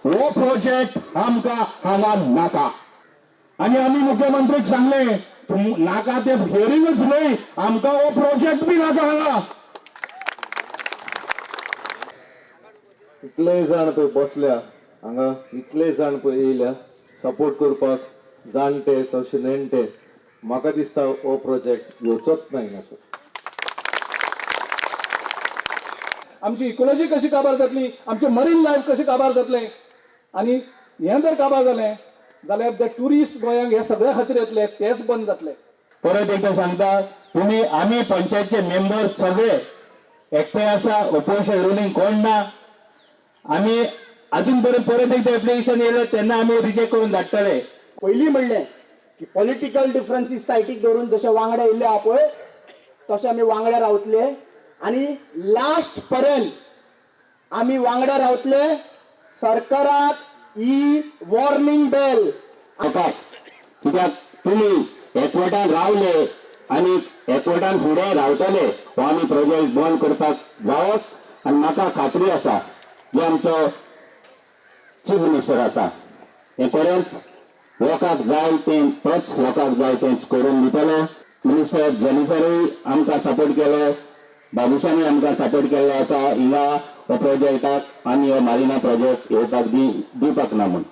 हो प्रोजेक्ट आमकां हांगा नाका. आनी आमी मुख्यमंत्रीक सांगलें, नाका ते हियरिंगूच न्हय, आमकां हो प्रोजेक्ट बी नाका हांगा. इतले जाण पळय बसल्या हांगा, इतले जाण पळय येयल्या सपोर्ट करपाक, जाणटे तशे नेणटे. म्हाका दिसता हो प्रोजेक्ट येवचोच ना हिंगासर. आमची इकोलॉजी कशी काबार जातली, आमचें मरीन लायफ कशें काबार जातलें. आनी हें जर काबार जालें जाल्यार जे ट्युरिस्ट गोंयांक हे सगळ्या खातीर येतले तेच बंद जातले. परत एकदां सांगता, तुमी आमी पंचायतचे मेंबर सगळे एकठांय आसा, ओपोजिशन रुलींग कोण ना. आमी अजून पर्यंत परत एकदां एप्लिकेशन येयलें तेन्ना आमी रिजेक्ट करून धाडटले. पयलीं म्हणलें की पॉलिटिकल डिफरन्सीस सायटीक दवरून जशे वांगडा येयल्ले आहा पळय तशे आमी वांगडा रावतले आनी लास्ट पर्यंत आमी वांगडा रावतले. सरकाराक ही वॉर्निंग बेल. लोकांक कित्याक तुमी एकवटान रावले आनी एकवटान फुडें रावतले हो आमी प्रोजेक्ट बंद करपाक जावप. आनी म्हाका खात्री आसा की आमचो चीफ मिनिस्टर आसा हें खरेंच लोकांक जाय तें, तोच लोकांक जाय तेंच करून दितलो. मिनिस्टर जेनिफरूय आमकां सपोर्ट केलो, बाबुशानूय आमकां सपोर्ट केल्लो आसा. हिंगा हो प्रोजेक्टाक आमी हो मारिना प्रोजेक्ट येवपाक दिवपाक ना म्हूण.